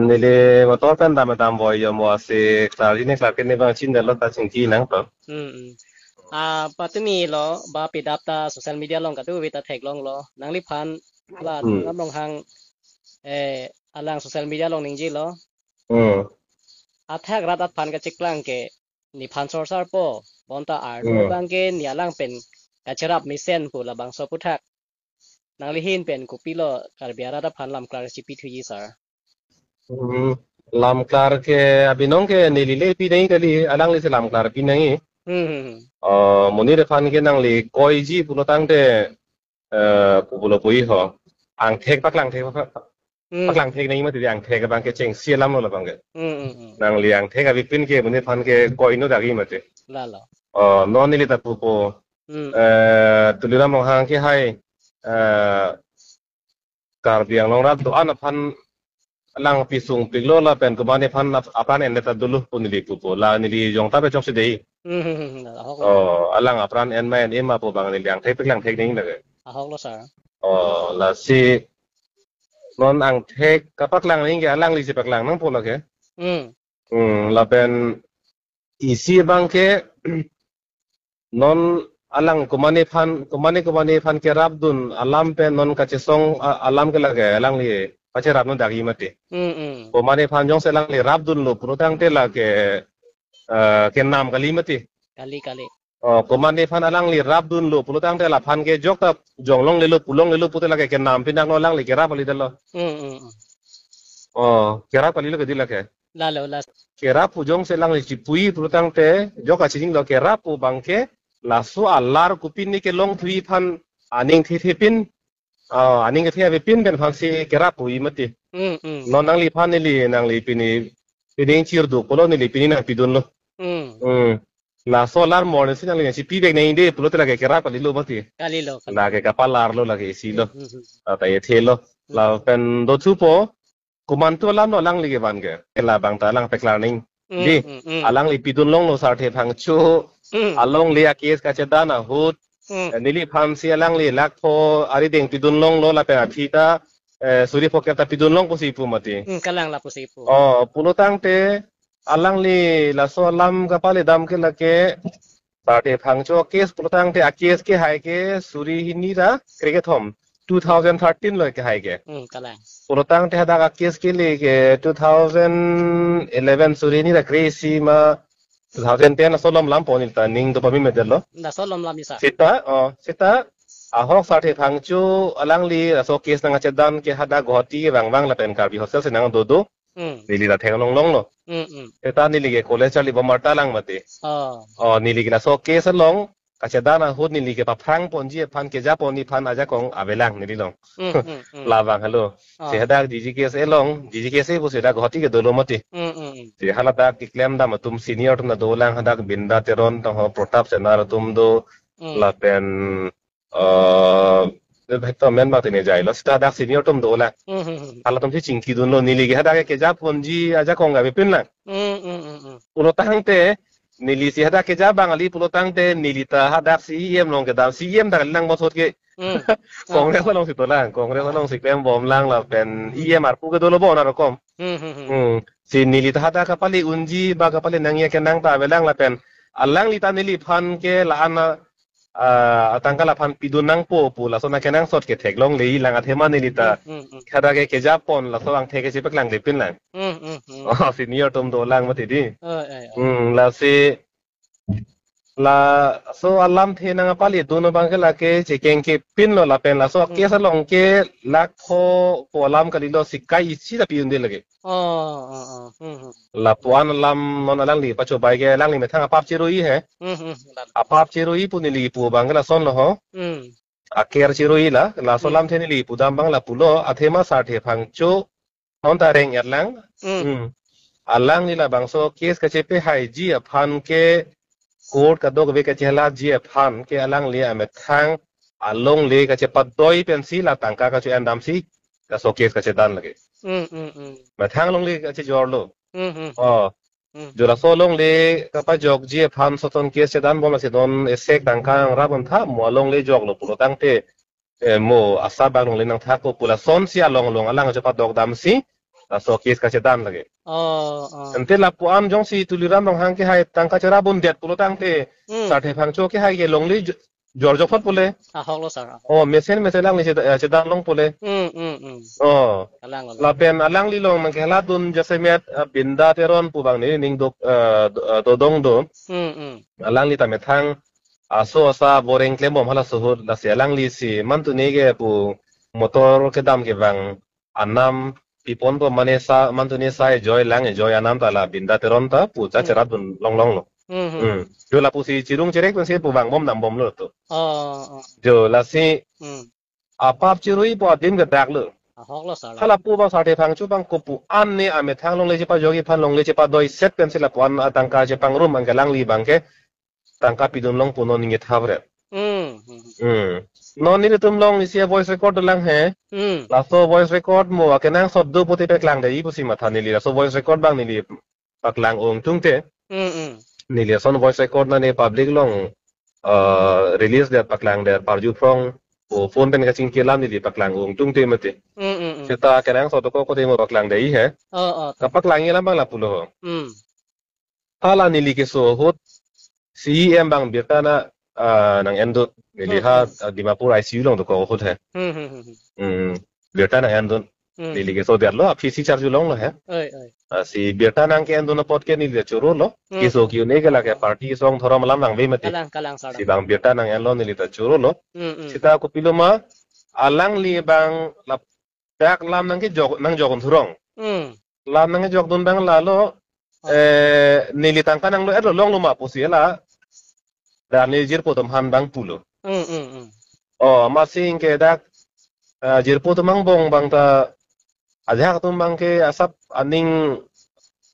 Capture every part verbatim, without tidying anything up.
Neli motor pen dam dam voi yo mo ase klarji ne klarke ne bang chin dalo ta chingki nangpo. Hmm. Hmm. Ah, patumi lo ba pidap ta social media along kadu vita theklonglo. Nangliphan la Hmm. Tuliram Ronghang eh alang social media along ningjelo. Hmm. Athak rat aphan kacheklang ke nephan sorsarpo. Bonta arlo Hmm. bang ke ne alang pen kacherap mesen pu labangso aputhak. Nangli ahin pen kopilo Karbi arat aphan lam klar chipi thuji sir. Hmm, lam klar ke abinong ke neli le pi nangji kali, alangli si lam klar pi nangji. Hmm, hmm, hmm. Oh, monit aphan ke nangli koiji pulo tangte, eh, pu pulo pui ho. Angthek paklang thek pak-, Hmm. paklang thek nangji mati, angthek abang ke chengsi alam lo labang ke. Hmm, hmm, hmm. Nangli angthek avepin ke monit aphan ke koi no dagi mati. Lalo. Oh, non neli ta pupo. Hmm. Eh, Tuliram Ronghang ke hai, eh, Karbi Anglong rat do-an aphan alang pisung piklo lapen komatne aphan ap-, apran en ta dolo pu neli pupo. La neli jong ta pe chok si dei. Hmm, hmm, hmm, hmm. Ahok lo. Oh, alang apran en ma en-e ma pu bang neli angthek paklang thek nangji lake. Ahok lo sir. Oh, lasi non angthek kapaklang nangji ke alangli si paklang nangpo lake. Hmm. Hmm, lapen isi abang ke non alang komatne aphan, komatne komatne aphan kerapdun alam pen non kachesong a-, alam ke lake alangli kacherap no dagi mati. Hmm, hmm. Komatne aphan jongsi alangli rapdunlo pulo tangte lake, eh, kenam kali mati. Kali, kali. Oh, komatne aphan alangli rapdunlo pulo tangte laphan ke jok ta jonglonglelo, pulonglelo pute lake kenam pinak no alangli kerap kali dalo. Hmm, hmm, hmm. Oh, kerap kalilo ke di lake. Lalo, lalo. Kerap pu jongsi alangli chipui pulo tangte jok kachijinglo kerap pu bang ke laso alar kopine kelong thuji aphan aning thethepin, ah, aning kethe avepin pen aphan si kerap puji mati. Hmm, hmm. Non nangliphan neli, nangli pini, pini chirdu pulo neli pini nangpidunlo. Hmm. Hmm. Laso alar morning si nangli nangchipi vek nangji de pulote lake kerap kalilo mati. Kalilo, kalilo. Lake kapalarlo lake isi lo. Hmm, hmm, hmm. Ata ye thelo. Hmm. Lapen do thupo, komantu alam lo alangli kevan ke. Labang ta alang paklang nangji. Hmm, di, hmm, hmm. Alangli pidun longlo Sarthe Phangcho. Hmm. Alongle a-case kachedan ahut. Hmm. Eh, neliphan si alangli lakh pho arideng pidun longlo lapen aphi ta, eh, suri phokep ta pidun long pusi pu mati. Hmm, kalang lapusi pu. Oh, pulo tangte alangli laso alam kapale dam ke lake Sarthe Phangcho case pulo tangte a-case kehai ke suri hini ra krekethom, two thousand thirteen lo kehai ke. Hmm, kalang. Pulo tangte hadak a-case kele ke two thousand eleven suri hini ra kre-isi ma two thousand ten laso alom lam ponil ta ning do pami medetlo. Laso alom lam isa. Seta, oh, seta ahok Sarthe Phangcho alangli laso case nangkachedan ke hadak Guwahati kevang vang lapen Karbi Hostel si nangdo do. Hmm. Neli ta theklong longlo. Hmm, hmm. Seta neli ke college charli bom arta lang mati. Oh. Oh, neli ke laso case along kachedan ahut neli ke paphrang ponji aphan keja ponji aphan ajakong avelang neli long. Hmm, hmm, hmm. Labang halo. Oh. Si hadak G G K S A along, G G K S A pu si hadak Guwahati ke dolo mati. Hmm, hmm, hmm. Si haladak keklem dam atum senior atum ta dolang hadak Binda Teron tong ho Pratap Senar atum do. Hmm. Lapen eh, bhai to men bak tene jailo, seta hadak senior atum dolang. Hmm, hmm, hmm. Halatum si chingki dunlo, neli ke hadak ke keja ponji ajakong avepin lang. Hmm, hmm, hmm, hmm. Pulo tangte, neli si hadak keja bang kali pulo tangte, neli ta hadak C E M along kedam, C E M ta kali nang bosot ke. Hmm. Congress along si dolang, Congress along si klem bom lang lapen E M arpu ke dolo bon arokom. Hmm, hmm, hmm. Hmm. Si neli ta hadak kapale unji, ba kapale nangji akenang ta avelang lapen alangli ta neliphan ke la-an a ah, atangka laphan pidun nangpo pu laso nangkenangsot ke theklongle lang athema neli ta. Hmm, hmm, hmm. Hadak ke keja pon laso angthek ke si paklang lepin lang. Hmm, hmm, hmm. Oh, senior atum dolang mati di. Oh, eh, eh. Hmm, lasi laso alamthe nangkapale dun abang ke lake chekeng kepinlo lapen laso Hmm. case along ke lakh pho pu alam kalilo, sikai isi ta pi-un-e lake. Oh, oh, oh. Hmm, hmm. Lapu-an alam non alangli pachobai ke alangli methang apap cherui he. Hmm, hmm. Apap cherui pu neli pu abang ke lasonlo ho. Hmm. Aker cherui la, laso Hmm. alamthe neli pudam abang lapulo, athema Sarthe Phangcho, non ta reng erlang. Hmm. Hmm. Alangli labangso case kachepehaiji aphan ke court kadokave kachehalatji aphan ke alangli amethang alongle kachepadoi pensi la tangka kacho-en damsi laso case kachedan lake. Hmm, hmm, hmm. Methang alongle kachejorlo. Hmm, hmm. Oh. Hmm. Jo laso alongle kapajokji aphan soton case chedan bom lasi don esek tangka nangrap-un tha mo alongle joklo pulo tangte, eh, mo asap bak alongle nangthakpo pu lasonsi along along alang kachepadok damsi Laso case kachedan lake. Oh, oh. Ante lapu-an jongsi Tuliram Ronghang kehai tangka cherap dundet pulo tangte, Hmm. Sarthe Phangcho kehai ke longle jo-, jor jokphot pule. Ahok lo, sir, ahok. Oh, mesen mesen alangli cheda-, eh, chedan long pule. Hmm, hmm, hmm. Oh. Kalang lo. Lapen alanglilong nangkehelat dun jasemet, eh, Binda Teron pu abang nening dok, eh, do-, eh, dodong do. Hmm, hmm. Alangli ta methang aso asa boreng klembom halaso ahut, lasi alanglisi mantune ke pu motor kedam kevang anam piponpo, mane sa, mantune sa ejoi lang ejoi anam ta la Binda Teron ta pu ta Hmm. cherap dun longlong lo. Hmm, hmm. Hmm. Jo lapusi chirung cherek pensi pu vangbom dambom lo to. Oh, oh. Jo lasi Hmm. apap chirui pu adim kedak lo. Ahok lo, sir. Hala pu abang Sarthe Phangcho abang kopu-an ne amethang longle chepajoji aphan longle chepadoiset pensi lapu-an atangka chepangrum anke alangli abangke tangka pidun long pu non ninge thavret. Hmm, hmm, hmm. Hmm. Non nelitum along isi voice record dolang he. Hmm. Laso voice record mo akenangsot do pute paklang deji pusi matha neli. Laso voice record abang neli paklang ong tungte. Hmm, hmm. Neli ason voice record nane public along, eh, release det, paklang det, parju phrong, o phone pen kachingki alam neli paklang ong tungte mati. Hmm, hmm, hmm. Seta akenangsot dokok kote mo paklang deji he. Oh, oh. Kapaklangji alam abang lapulo. Hmm. Hala neli keso ahut C E M abang birta na, ah, nang-endun neli ha, Hmm, hmm. ah, Dimapur I C U along dokok ahut he. Hmm, hmm, hmm, hmm. Hmm, birta nang-endun. Hmm. Neli keso detlo, aphi si charju longlo he. Oi, oi. Ah, si birta nangke-endun apot ke neli ta choro lo. Hmm. Keso ke-un-e ke lake party song dhorom alam nangve mati. Kalang, kalang, sir. Si abang birta nang-enlo neli ta choro lo. Hmm, hmm. Seta kopilo ma alangli abang ladak lam nangkejok, nangjok thurong. Hmm. Lam nangkejokdun abang lalo, Oh. eh, neli tangka nanglo-etlo longlo ma pusi la. Dan ni jirpo atum aphan abang pulo. Hmm, hmm, hmm. Oh, amatsi ke dak, eh, jirpo atum angbong abang ta ajahak atum abangke asap aning,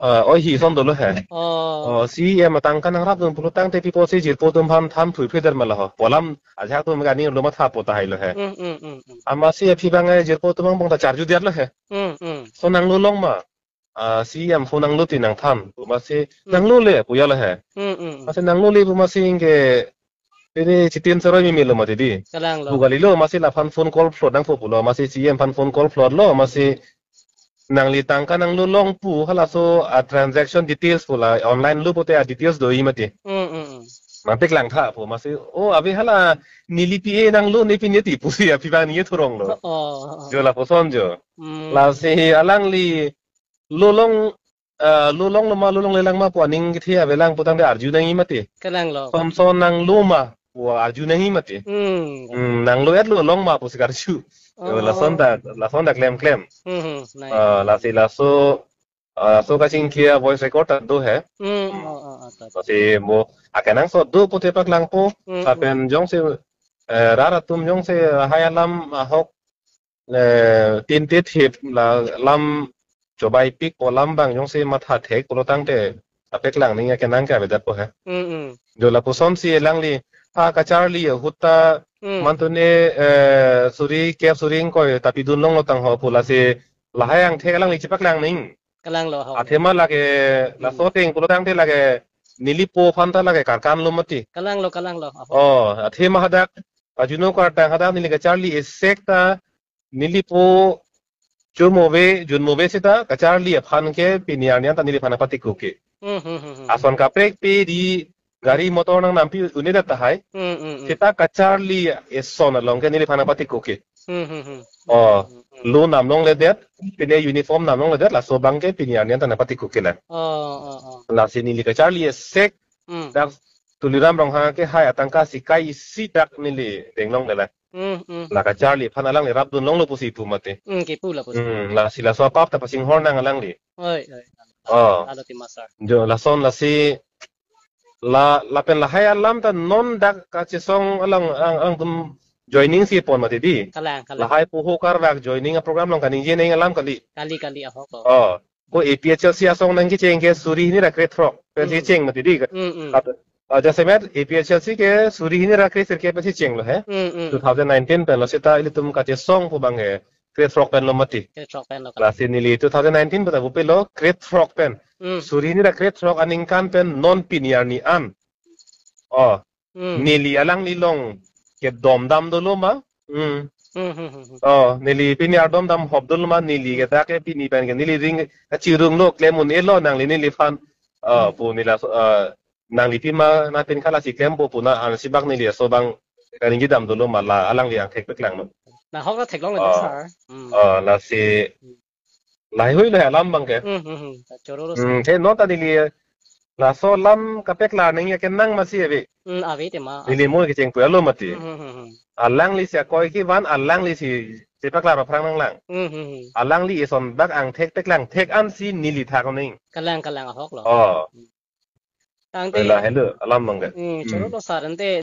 eh, oihi ason dolo he. Oh. Oh, C E M atangka nangrapdun pulo tangte pi pusi jirpo atum aphan than phui phui der ma laho. Pu alam ajahak atum ke aning lo matha pu tahai lo he. Hmm, hmm, hmm, hmm. Amatsi aphi abang, eh, jirpo atum angbong ta charju detlo he. Hmm, hmm. So nanglo long ma. Ah, C E M phone nanglo ti nangthan. Amatsi Hmm. nanglo le pu ya lo he. Hmm, hmm, hmm. Amatsi nanglo le pu amatsi ke pini chitin soroi mimi lo mati di. Kalang lo. Pu kalilo, amatsi laphan phone call float nangpo pulo, amatsi C E M aphan phone call float lo, amatsi nangli tangka nanglo long pu halaso a transaction details pu la online lo pute a details doji mati. Hmm, hmm, hmm. Nangpaklang tha pu amatsi, oh, ave hala neli P A nanglo ne pine ti pusi aphi abang ninge thurong lo. Oh, oh, oh. Jo lapuson jo. Hmm. Lasi alangli lo long, eh, lo longlo ma, lo longlelang ma pu aning kethe avelang pu tangte arju nangji mati. Kalang lo. Son son nanglo ma pu arju nangji mati. Hmm. Hmm, nanglo-etlo long ma pusi karju. Oh. Yo, lason ta, lason ta klem klem. Hmm, hmm, nice. Eh, lasi laso, eh, laso kachingki a voice record ta do he. Hmm, oh, oh, oh, ta, ta. Lasi mo akenangsot do pute paklangpo, Hmm, lapen hmm. jongsi, eh, rat atum jongsi lahai alam ahok, eh, tin tit hip la lam chobaipik pu alam abang jongsi matha thek pulo tangte apaklang nangji akenang ke avedetpo he. Hmm, hmm. Jo lapusonsi alangli ha kacharli ahut ta Hmm. mantune, eh, suri kep suri ingkoi ta pidun longlo tangho pu lasi lahai angthek alangli chepaklang nangji. Kalang lo, ho. Athema lake, Hmm. laso ateng pulo tangte lake neli po aphan ta lake karkan lo mati. Kalang lo, kalang lo, aho. Oh, athema hadak, pajuno kartang hadak neli kacharli esek ta, neli po chomove, junmove seta, kacharli aphan ke pini arni an ta neliphan nangpatikuk ke. Hmm, hmm, hmm, hmm. Ason kaprek pe di gari motor nangnampi un-edet tahai. Hmm, hmm, hmm. Seta kacharli eson along ke neliphan nangpatikuk ke. Hmm, hmm, hmm. Oh, Hmm, hmm. lo nam longledet, pine uniform nam longledet, laso abang ke pini arni an ta nangpatikuk ke la. Oh, oh, oh. Lasi neli kacharli esek, Hmm. dak Tuliram Ronghang kehai atangka sikai isi dak neli deng longlelang. Hmm, hmm. La kacharli aphan alangli rapdun longlo pusi pu mati. Hmm, kipu lapusi. Hmm, lasi laso apap ta pasinghor nang alangli. Oi, oi. Oh. Alo ti masar. Jo, lason lasi la, lapen lahai alam ta non dak kachesong along ang, angtum joining si pon mati di. Kalang, kalang. Lahai puho karvak joining a program along kaningje nangji alam kali. Kali, kali, ahok. Oh. Ko A P H L C asong nangkecheng ke suri hini ra krethrok pensi Hmm. cheng mati di. Hmm, hmm. Kat-, ah, jasemet A P H L C ke suri hini ra kresirkep pensi chenglo he. Hmm, hmm. Two thousand nineteen pen lo seta ilitum kachesong pu abang ke krethrok pen lo mati. Krethrok pen lo. Lasi neli two thousand nineteen pen ta bupelo krethrok pen. Hmm. Suri hini ra krethrok aningkan pen non pini arni an. Oh. Hmm. Neli alanglilong kedom dam dolo ma. Hmm. Hmm, hmm, hmm, hmm. Oh, neli pini ardom dam hop dolo ma, neli ke dak ke pini pen ke neli ring kachirung lo, klem un-elo nangli neliphan. Oh, Hmm. pu neli laso, eh, nangli pima na pen khala si klempo pu na ansi bak neli aso bang karingji dam dolo ma, la alangli angthek paklang lo. Na hok la theklong lo, Oh. sir. Hmm. Oh, lasi Hmm. laheihui lo alam bang ke. Hmm, hmm, hmm. Ta choro lo, Hmm, sir. He non ta neli laso alam kapaklang nangji akenang masi ave. Hmm, ave tema. Neli mo kecheng pu alo mati. Hmm, hmm, hmm, hmm. Alangli si akoi kevan, alangli si chepaklang aphrang nanglang. Hmm, hmm, hmm. Alangli eson bak angthek paklang thek ansi neli thak oning. Kalang, kalang ahok lo. Oh. Hmm. Tangte. Oi, lahelo alam bang ke. Hmm, choro Hmm. lo, sir, ante.